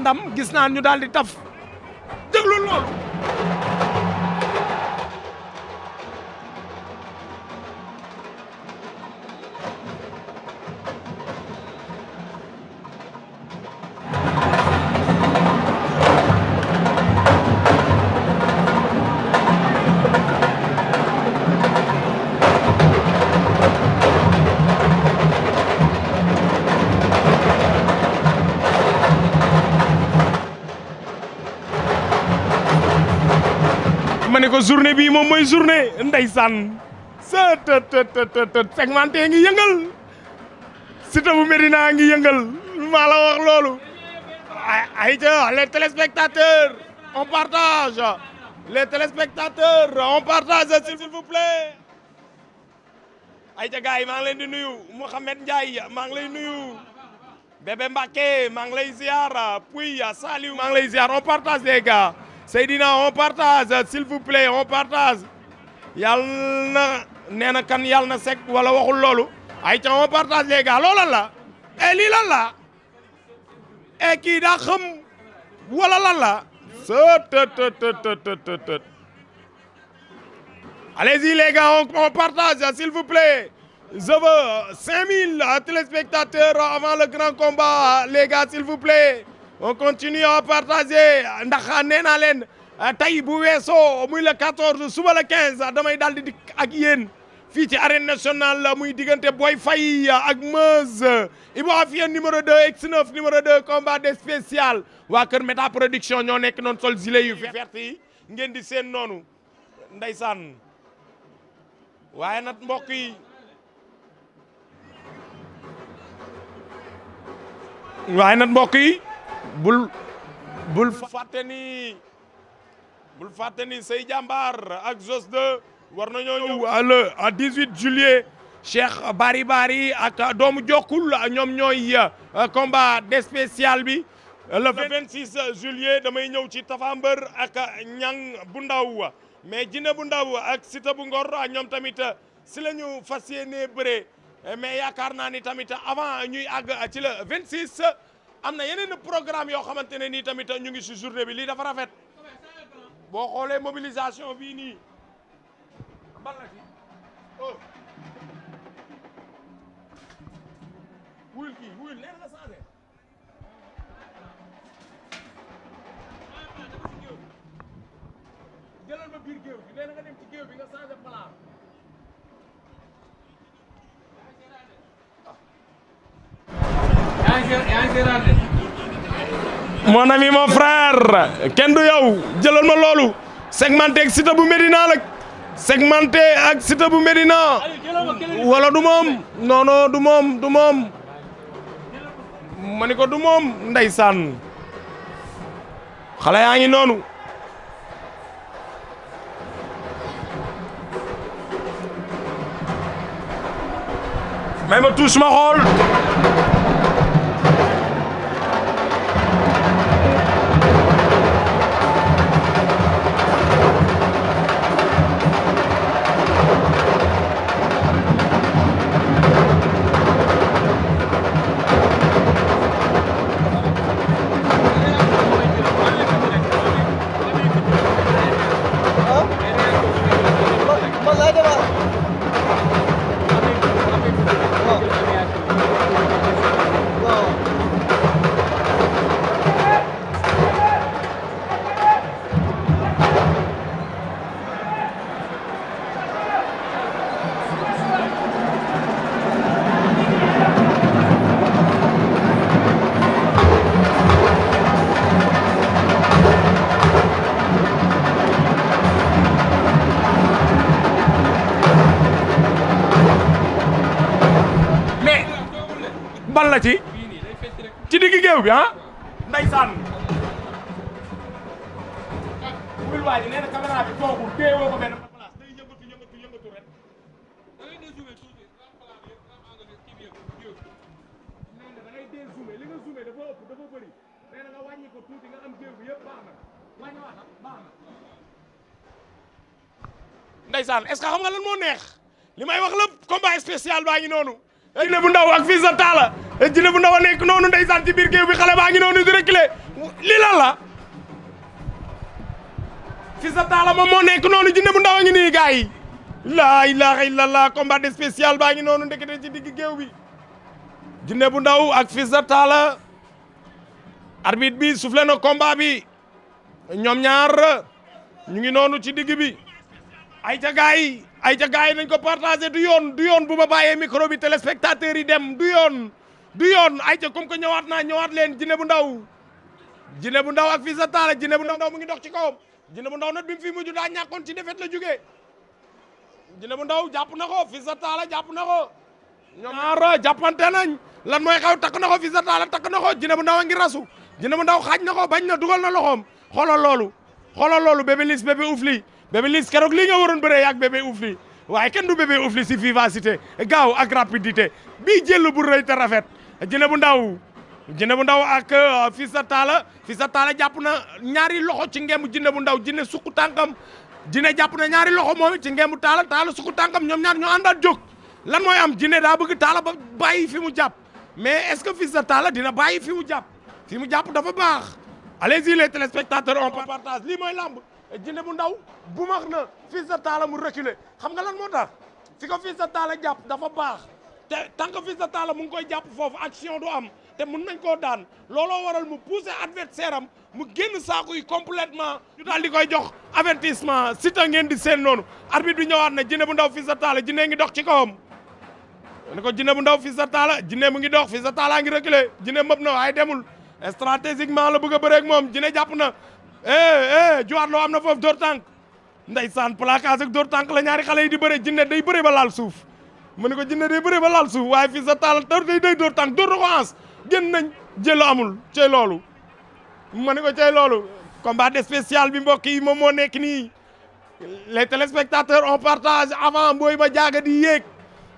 ndam gis naa ñu daal di taf déglu loolu. ma ne ko journée bii moom mooy journée ndeysaan sa të segmenté ngi yëngal Siteu bu Médina ngi yëngal maa la wax loolu ay les téléspectateurs on partage les téléspectateurs on partage s'il vous plaît ay gars yi maa ngi leen di nuyu Mouhamed Ndiaye maa ngi lay nuyu Bébé Mbacké maa ngi lay ziar Pouy Saliou maa ngi lay ziar on partage les gars Seydina on partage s'il vous plaît on partage yàlla na nee na kan yàlla na sek wala waxul loolu ay ca on partage les gars loolan la lii lan la kii daa xam wala lan la të allez-y les gars on partage s'il vous plaît je veux 5000 téléspectateurs avant le grand combat les gars s'il vous plaît on continue à partager ndax nee naa leen tey bu weesoo muy le 14 suba le 15 damay daal di dikk ak yéen fii ci arène nationale muy diggante Boy Faye ak Meuz Ibou Afia numéro 2 X9 numéro 2 combat de spécial waa kër Méta production ñoo nekk noonu sol gilet yu vert yi ngeen di seen noonu ndeysaan waaye nag mbokk yi bul fàtte ni say jàmbaar ak Jos 2 war nañoo ñëw le 18 juillet Cheikh Bari ak doomu Jokkul ñoom ñooy combat de spécial bi le 26 juillet damay ñëw ci Tafa Mbër ak Ñang bu ndaw mais Jine bu ndaw ak Siteu bu Ngor ñoom tamit si la ñu fas yéenee bëre mais yaakaar naa ni tamit avant ñuy àgg ci le 26 am na yeneen programme yoo xamante ne nii tamit ñu ngi si journée bi lii dafa rafet boo xoolee mobilisation bii nii bal na ci wuyul kii wuyul leer nga changé jëlal ma biir géew bi nee na nga dem ci géew bi nga changé plan mon ami mon frère kenn du yow jëlal ma loolu segmenté ak Siteu bu Médina la segmenté ak Siteu bu Médina wala du moom non non du moom ma ni ko du moom ndeysaan xale yaa ngi noonu may ma touche ma xool bal la ci diggi géew bi ndeysaan wul waa ji nee na caméra bi toogul téewoo ko benn place day yëngatu rek da ngay dézoomé li nga zoomé dafa ëpp dafa bëri nee na nga wàññi ko tuuti nga am géew bi yëpp baax na wàññi waat baax na ndeysaan est-ce que xam nga lan moo neex li may wax lépp combat spécial baa ngi noonu Jine bu ndaw ak Fils de Talla Jine bu ndaw a nekk noonu ndeysaan ci biir géew bi xale baa ngi noonu di reculer lii lan la Fils de Talla moom moo nekk noonu Jinne bu Ndaw a ngi nii gars yi laa ilaha illallah combat de spécial baa ngi noonu ndekete ci digg géew bi Jinne bu Ndaw ak Fils de Talla arbitre bi soufflé na combat bi ñoom ñaar ñu ngi noonu ci digg bi ay ca gars yi nañ ko partagé du yoon bu ma bàyyee micro bi téléspectateurs yi dem du yoon ay ca comme que ñëwaat leen Jinne bu Ndaw ak Fils de Talla Jinne bu Ndaw mu ngi dox ci kawam Jinne bu Ndaw nag bi mu fi mujj daa ñàkkoon ci défaite la jógee Jinne bu Ndaw jàpp na ko Fils de Talla jàpp na ko ñoom ñaar jàppante nañ lan mooy xaw takk na ko Fils de Talla takk na ko Jinne bu Ndaw a ngi rasu Jinne bu Ndaw xaaj na ko bañ na dugal na loxoom xoolal loolu Bébé Liss Bébé Oufli keroog lii nga waroon bëree ak Bébé Oufli waaye kenn du Bébé Oufli si vivacité gaaw ak rapidité bii jël bu rëy te rafet Jinne bu Ndaw ak Fils de Talla jàpp na ñaari loxo ci ngemb Jinne bu Ndaw Jinne sukku tànkam Jinne jàpp na ñaari loxo moom ci ngembu Talla sukku tànkam ñoom ñaar ñoo àndaat jóg lan mooy am Jinne daa bëgg Talla ba bàyyi fi mu jàpp mais est-ce que Fils de Talla dina bàyyi fi mu jàpp dafa baax allez-y les téléspectateurs on partage lii mooy lamb Jinne bu Ndaw bu max na Fils de Talla mu reculer xam nga lan moo tax fi ko Fils de Talla jàpp dafa baax te tant que Fils de Talla mu ngi koy jàpp foofu action du am te mun nañ koo daan looloo waral mu pousser adversaire am mu génn saako yi complètement ñu daal di koy jox avertissement Siteu ngeen di seen noonu arbitre bi ñëwaat na Jinne bu Ndaw Fils de Talla Jinne ngi dox ci kawam ne ko Jinne bu Ndaw Fils de Talla Jinne mu ngi dox Fils de Talla ngi reculer Jinne mëb na waaye demul stratégiquement la bëgg a bëreeg moom Jinne jàpp na juwaat loo am na foofu dóor tànk ndeysaan placage ak dóor tànk la ñaari xale yi di bëre Jinne day bëre ba laal suuf mu ne ko Jinne day bëre ba laal suuf waaye Fils de Talla day dóor tànk dóor na ko ans génn nañ jël amul cey loolu ma ne ko cey loolu combat de spécial bi mbokk yi moom moo nekk nii les téléspectateurs on partage avant Mboy ma jaaga di yéeg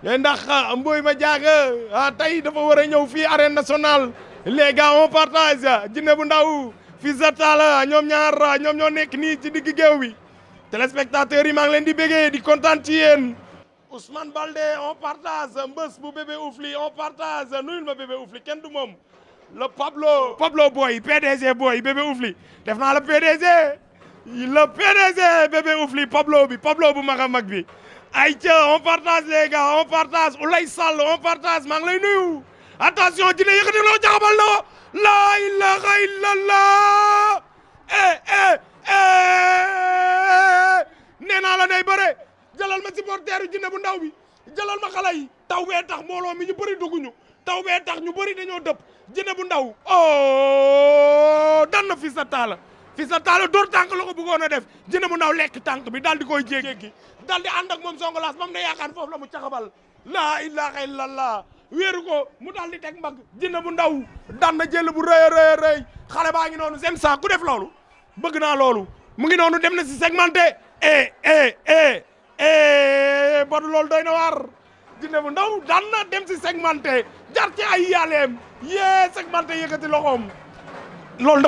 ndax Mboy ma jaaga tey dafa war a ñëw fii arène nationale les gars on partage Jinne bu Ndaw Fils de Talla ñoom ñoo nekk nii ci digg géew bi téléspectateurs yi maa ngi leen di bégee di kontaan ci yéen Ousmane Baldé on partage mbës bu Bébé Oufli on partage nuyul ma Bébé Oufli kenn du moom le Pablo boy PDG boy Bébé Oufli def naa la PDG Bébé Oufli Pablo bu mag a mag bi ay ca on partage les gars on partage Oulay Sall on partage maa ngi lay nuyu attention Jinne yëkkati loo jaxabal na ko la ilaha illallah nee naa la day bëre jëlal ma supporteru Jinne bu Ndaw bi jëlal ma xale yi taw bee tax mbooloo mi ñu bëri dugguñu taw bee tax ñu bëri dañoo dëpp Jinne bu Ndaw dan na Fils de Talla dóor tànk la ko bëggoon a def Jinne bu Ndaw lekk tànk bi daal di koy jéggi daal di ànd ak moom songolaas moom ne yaakaar foofu la mu caxabal laa ilaha illallah wéeru ko mu daal di teg mbagg Jinne bu Ndaw dan na jël bu rëy xale baa ngi noonu seen saa ku def loolu bëgg naa loolu mu ngi noonu dem na si segmenté bon loolu doy na waar Jinne bu Ndaw daan na dem si segmenté jar ci ay yàlleem segmenté yëkkati loxoom loolu